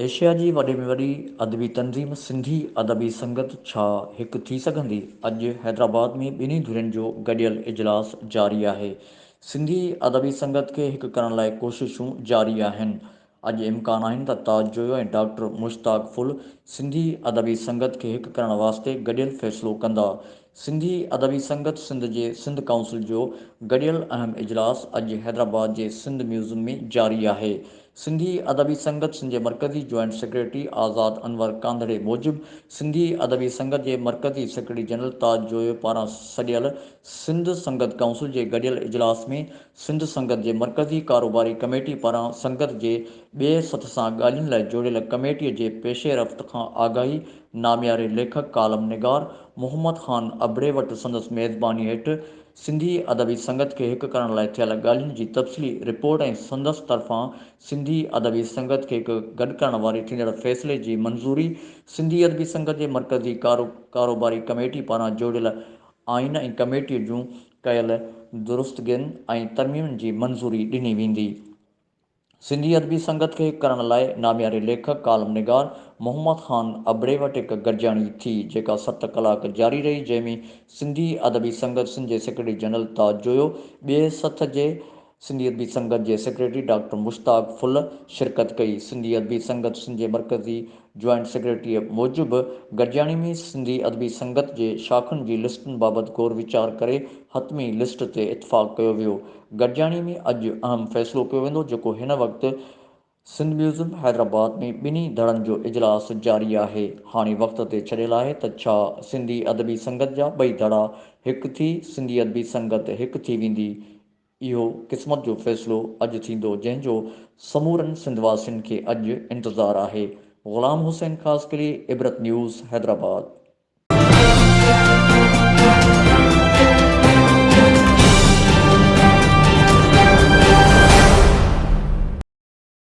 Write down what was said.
Asia جي وڏي ۾ وڏي ادبي تنظيم سنڌي ادبي سنگت ڇا هڪ ٿي سگهندي؟ اڄ حيدرآباد ۾ ٻنهي ڌرين جو گڏيل اجلاس جاري آهي. سنڌي ادبي سنگت کي هڪ ڪرڻ لاء ڪوششون جاري آهن. اڄ امڪان آهن ته تاج جويو ۽ ڊاڪٽر مشتاق ڦل سنڌي ادبي سنگت کي هڪ ڪرڻ واسطي گڏيل فيصلو ڪندا. سنڌي ادبي سنگت سنڌ جي سنڌ ڪائونسل جو گڏيل اهم اجلاس اڄ حيدرآباد جي سنڌ ميوزم ۾ جاري آهي. سنڌي ادبي سنگت سنڌ جي مرڪزي جوائنٽ سيڪريٽري آزاد انور ڪانڌڙي موجب سنڌي ادبي سنگت جي مرڪزي سيڪريٽري جنرل تاج جويو پاران سڏيل سنڌ سنگت ڪائونسل جي گڏيل اجلاس ۾ سنڌ سنگت جي مرڪزي ڪاروباري ڪميٽي پاران سنگت جي ٻئي سٿ سان ڳالهين لاء جوڙيل ڪميٽيء جي پيش رفت کان آگاهي نامياري ليکڪ ڪالم نگار محمد خان ابڙي وٽ سندس ميزباني هيٺ سنڌي ادبي سنگت کي هڪ ڪرڻ لاء ٿيل ڳالهين جي تفصيلي رپورٽ ۽ سندس طرفان سنڌي ادبي سنگت کي هڪ گڏ ڪرڻ واري ٿيندڙ فيصلي جي منظوري سنڌي ادبي سنگت جي مرڪزي ڪاروباري ڪميٽي پاران جوڙيل آئين ۽ ڪميٽيء جون ڪيل درستگين ۽ ترميمن جي منظوري ڏني ويندي. سنڌي ادبي سنگت کي هڪ ڪرڻ لاء نامياري ليکڪ، ڪالم نگار محمد خان ابڙي وٽ هڪ گڏجاڻي ٿي، جيڪا ست ڪلاڪ جاري رهي، جنهن ۾ سنڌي ادبي سنگت سنڌ جي سيڪريٽري جنرل تاج جويو، ٻئي سٿ جي سنڌي ادبي سنگت جي سيڪريٽري ڊاڪٽر مشتاق ڦل شرڪت ڪئي. سنڌي ادبي سنگت سنڌ جي مرڪزي جوائنٽ سيڪريٽريء موجب گڏجاڻي ۾ سنڌي ادبي سنگت جي شاخن جي لسٽن بابت غور ويچار ڪري حتمي لسٽ تي اتفاق ڪيو ويو. گڏجاڻي ۾ اڄ اهم فيصلو ڪيو ويندو جيڪو هن وقت سنڌ ميوزم حيدرآباد ۾ ٻنهي ڌڙن جو اجلاس جاري آهي. هاڻي وقت تي ڇڏيل آهي ته ڇا سنڌي ادبي سنگت جا ٻئي ڌڙا هڪ ٿي سنڌي ادبي سنگت هڪ ٿي ويندي؟ اهو قسمت جو فيصلو اڄ ٿيندو جنهن جو سمورن سنڌ واسين کي اڄ انتظار آهي. غلام حسين خاصخيلي، عبرت نيوز، حيدرآباد.